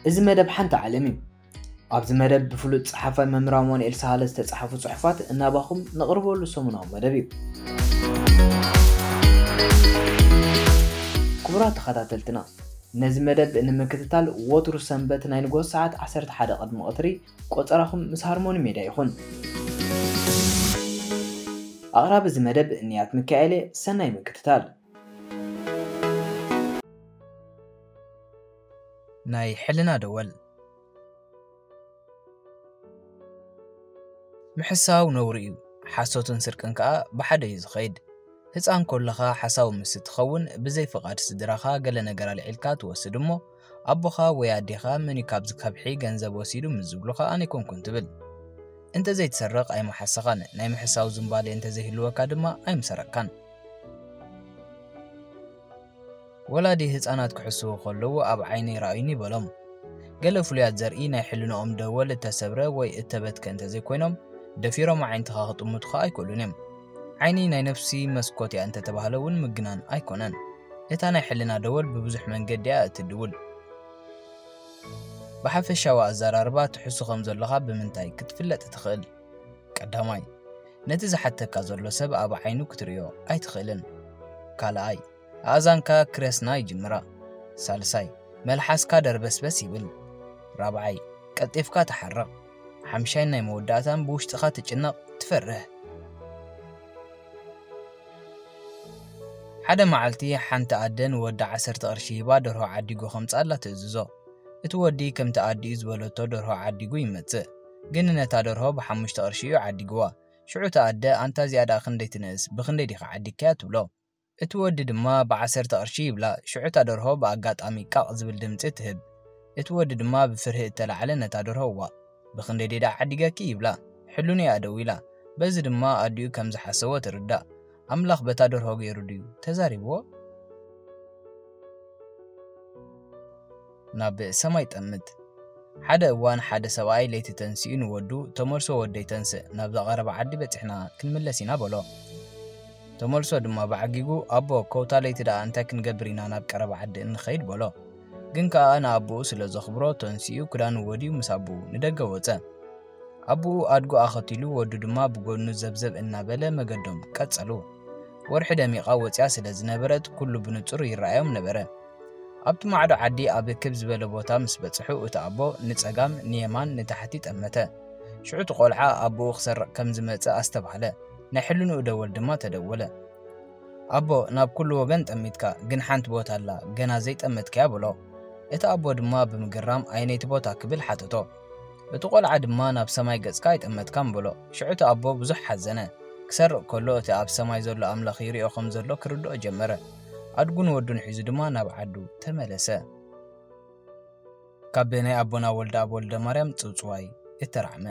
እዚ መደብ ሓንቲ ዓለም እዩ። ኣብዚ መደብ ብፍሉጥ ጸሓፋይ መምህር ኣማኑኤል ሳህለ ዝተጻሕፉ ጽሑፋት እናባኹም ነቕርበሉ ሰሙናዊ መደብ እዩ። ክቡራት ተኸታተልትና፣ ነዚ መደብ ንምክትታል ወትሩ ሰንበት ናይ ንግሆ ሰዓት ዓሰርተ ሓደ ቅድሚ ቀትሪ ቆጸራኹም ምስ ሃርሞኒ ሜድያ ይኹን። ኣቕራቢ እዚ መደብ እንያት ሚካኤል እየ። ሰናይ ምክትታል። ናይ ሕልና ደወል። ምሕሳው ነውሪ እዩ፣ ሓሶትን ስርቅን ከኣ ብሓደ እዩ ዝኸይድ። ህጻን ኮለኻ ሓሳዊ ምስ እትኸውን፣ ብዘይ ፍቓድ ስድራኻ ገለ ነገር ኣልዒልካ ትወስድ እሞ፣ ኣቦኻ ወይ ኣዴኻ መን እዩ ካብዚ ከብሒ ገንዘብ ወሲዱ ምስ ዝብሉኻ ኣነ ኣይኮንኩን ትብል። እንተ ዘይትሰርቕ ኣይምሓሰኻን፣ ናይ ምሕሳው ዝንባሌ እንተ ዘይህልወካ ድማ ኣይምሰረቕካን። ወላዲ ህጻናት ክሕስዉ ከለዉ ኣብ ዓይኒ ይረኣዩኒ በሎም። ገለ ፍሉያት ዘርኢ ናይ ሕልንኦም ደወል እተሰብረ ወይ እተበትከ እንተ ዘይኮይኖም፣ ደፊሮም ኣዒንትኻ ክጥምቱኻ ኣይክእሉን እዮም። ዓይኒ ናይ ነፍሲ መስኮት እያ እንተ ተባህለ እውን ምግናን ኣይኮነን። እታ ናይ ሕልና ደወል ብብዙሕ መንገዲ እያ እትድውል። ብሓፈሻዊ ኣዘራርባ ትሕሱ ከም ዘለኻ ብምንታይ ክትፍለጥ ትኽእል? ቀዳማይ፣ ነቲ ዝሓተካ ዘሎ ሰብ ኣብ ዓይኑ ክትርእዮ ኣይትኽእልን። ካልኣይ፣ ኣእዛንካ ክረስና ይጅምራ። ሳልሳይ፣ መልሓስካ ደርበስበስ ይብል። ራብዓይ፣ ቀልጢፍካ ትሓርቕ። ሓምሻይ፣ ናይ መወዳእታን ብውሽጥኻ ትጭነቕ፣ ትፈርህ። ሓደ መዓልቲ ሓንቲ ኣደ ንወዳ ዓሰርተ ቅርሺ ሂባ ደርሆ ዓዲጉ ከምጽኣላ ትእዝዞ። እቲ ወዲ ከምቲ ኣዲኡ ዝበለቶ ደርሆ ዓዲጉ ይመጽእ። ግን ነታ ደርሆ ብሓሙሽተ ቅርሺ እዩ ዓዲግዋ። ሽዑ እታ ኣደ፣ "ኣንታ እዚኣ ደኣ ክንደይ ትንእስ? ብኽንደይ ዲኻ ዓዲግካያ?" ትብሎ። እቲ ወዲ ድማ ብዓሰርተ ቅርሺ ይብላ። ሽዑ እታ ደርሆ ብኣጋጣሚ ቃቕ ዝብል ድምጺ ትህብ። እቲ ወዲ ድማ ብፍርሂ እተላዕለ ነታ ደርሆ፣ "እዋእ፣ ብኽንደይ ድየ ደኣ ዓዲገኪ?" ይብላ። ሕልኑ እያ ደው ኢላ። በዚ ድማ ኣዲኡ ከም ዝሓሰወ ትርዳእ። ኣምላኽ በታ ደርሆ ገይሩ ድዩ ተዛሪብዎ? ናብ ሰማይ ጠምት። ሓደ እዋን ሓደ ሰብኣይ ለይቲ ተንሲኡ ንወዱ፣ "ተመልሶ ወደይ፣ ተንስእ፣ ናብዛ ቀረባ ዓዲ በጺሕና ክንምለስ ኢና" በሎ። ተመልሶ ድማ ብዓጊጉ፣ "ኣቦ፣ ከውታ ለይቲ ደኣ እንታይ ክንገብር ኢና ናብ ቀረባ ዓዲ እንኸይድ?" በሎ። ግን ከኣ ንኣቦኡ ስለ ዘኽብሮ ተንሲኡ ክዳኑ ወድዩ ምስ ኣቦኡ ንደገ ወጸ። ኣቦኡ ኣድጉ ኣኸቲሉ፣ ወዱ ድማ ብጎድኑ ዘብዘብ እናበለ መገዶም ቀጸሉ። ወርሒ ደሚቓ ወጺኣ ስለ ዝነበረት ኩሉ ብንጹር ይረኣዮም ነበረ። ኣብቲ ማዕዶ ዓዲ ኣብ ክብ ዝበለ ቦታ ምስ በጽሑ፣ እቲ ኣቦ ንጸጋም ንየማን ንታሕቲ ጠመተ። ሽዑ እቲ ቆልዓ ኣቦኡ ክሰርቕ ከም ዝመጸ ኣስተብሃለ። ናይ ሕልንኡ ደወል ድማ ተደወለ። "ኣቦ፣ ናብ ኩሉ ወገን ጠሚትካ፣ ግን ሓንቲ ቦታ ኣላ፣ ገና ዘይጠመትካያ" በሎ። እቲ ኣቦ ድማ ብምግራም፣ "ኣየነይቲ ቦታ?" ክብል ሓተቶ። እቲ ቆልዓ ድማ፣ "ናብ ሰማይ ገጽካ ኣይጠመትካን" በሎ። ሽዑ እቲ ኣቦ ብዙሕ ሓዘነ። ክሰርቕ ከሎ፣ እቲ ኣብ ሰማይ ዘሎ ኣምላኽ ይሪኦ ከም ዘሎ ክርድኦ ጀመረ። ኣድጉን ወዱን ሒዙ ድማ ናብ ዓዱ ተመለሰ። ካብ ናይ ኣቦና ወልደኣብ ወልደማርያም ጽውጽዋይ እተራዕመ።